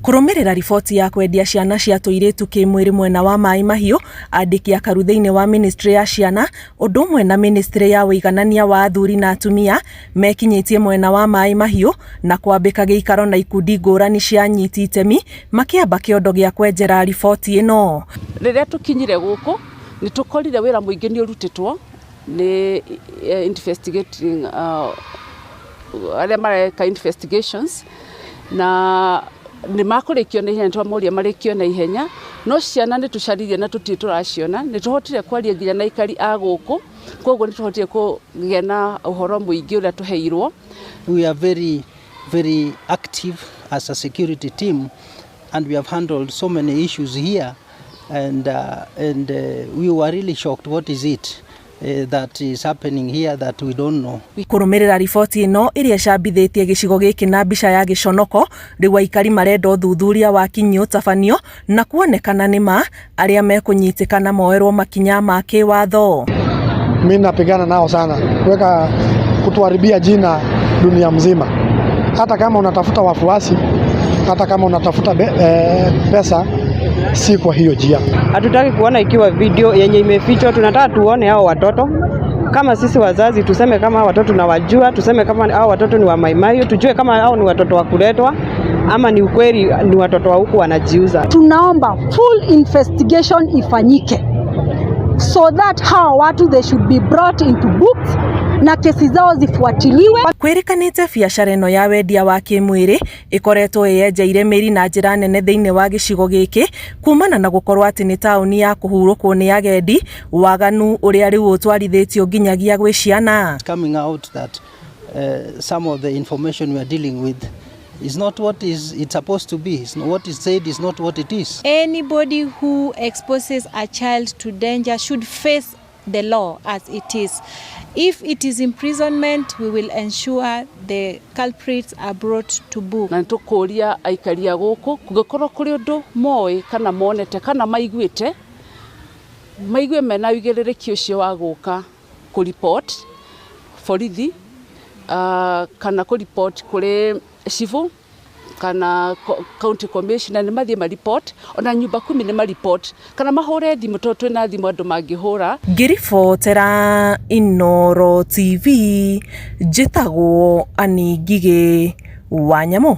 Kũrũmĩrĩra riboti ya kwendia ciana cia tũirĩtu kĩmwĩrĩ mwena wa Maĩ Mahiũ, andĩki akaru thĩinĩ wa ministry ya ciana ũndũ ũmwe na ministry ya ũiganania wa athuri na atumia mekinyĩtie mwena wa Maĩ Mahiũ na kwambĩka gĩikaro na ikundi ngũrani cia anyiti itemi makĩamba kĩondo gĩa kwenjera riboti ĩno. Rĩrĩa tũkinyire gũkũ nĩ tũkorire wĩra mũingĩ nĩ ũrutĩtwo nĩ investigating arĩa mareka investigations na nĩ makũrĩkio na ihenya, nĩ twamoria marĩkio na ihenya, no ciana nĩ tũcaririe na tũtirĩ tũraciona, nĩ tũhotire kwaria nginya na aikari a gũkũ, koguo nĩ tũhotire kũgĩa na ũhoro mũingĩ ũrĩa tũheirwo. We are very, very active as a security team and we have handled so many issues here and, and we were really shocked. What is it that is happening here that we don't know? Kũrũmĩrĩra riboti ĩno ĩrĩa ĩcambithĩtie gĩcigo gĩkĩ na mbica ya gĩconoko, rĩu aikari marenda ũthuthuria wa kinyi ũtabanio na kuonekana nĩ ma arĩa mekũnyitĩkana moerwo makinya ma kĩwatho. Mi napigana nao sana kuweka kutuharibia jina dunia mzima. Hata kama unatafuta wafuasi, hata kama unatafuta pesa, si kwa hiyo njia. Hatutaki kuona ikiwa video yenye imefichwa, tunataka tuone hao watoto. Kama sisi wazazi tuseme kama hao watoto tunawajua, tuseme kama hao watoto ni wa Maimahiu, tujue kama hao ni watoto wa kuletwa ama ni ukweli ni watoto wa huku wanajiuza. Tunaomba full investigation ifanyike so that hawa watu, they should be brought into books na kesi zao zifuatiliwe. Kwĩrĩkanĩte biacara ĩno ya wendia wa kĩmwĩrĩ ĩkoretwo ĩyenjeire mĩri na njĩra nene thĩinĩ wa gĩcigo gĩkĩ kumana na gũkorwo atĩ nĩ taũni ya kũhurũkwo nĩ agendi, waganu ũrĩa rĩu ũtwarithĩtio nginyagia gwĩ ciana. It's coming out that some of the information we are dealing with is not what is it's supposed to be. It's not, what is said is not what it is. Anybody who exposes a child to danger should face the law as it is. If it is imprisonment, we will ensure the culprits are brought to book. Na nĩ tũkũria aikari a gũkũ, kũngĩkorwo kũrĩ ũndũ moĩ kana monete kana maiguĩte, maigue mena ũigĩrĩrĩki ũcio wa gũka kũ-report borithi kana kũ-report kũrĩ cibũ kana county commissioner, nĩ mathiĩ ma-report, ona nyumba kumi nĩ ma-report kana mahũre thimũ tondũ twĩna thimũ andũ mangĩhũra. Ngĩribotera Inooro TV, njĩtagwo Annie Ngigĩ wa Nyamũ.